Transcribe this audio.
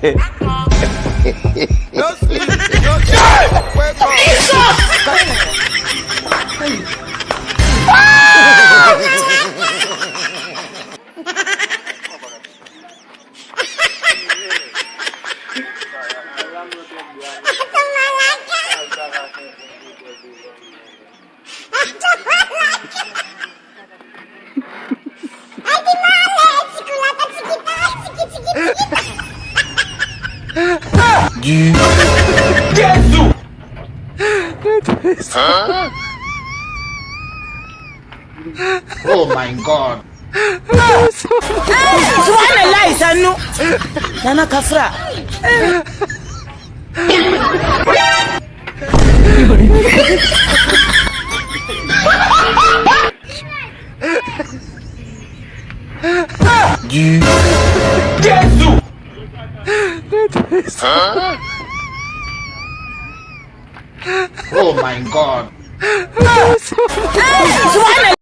No sleep, no sleep. Wake up. Oh my God. Subhanallah, sannu. Nana kafra. Oh my God. Subhanallah.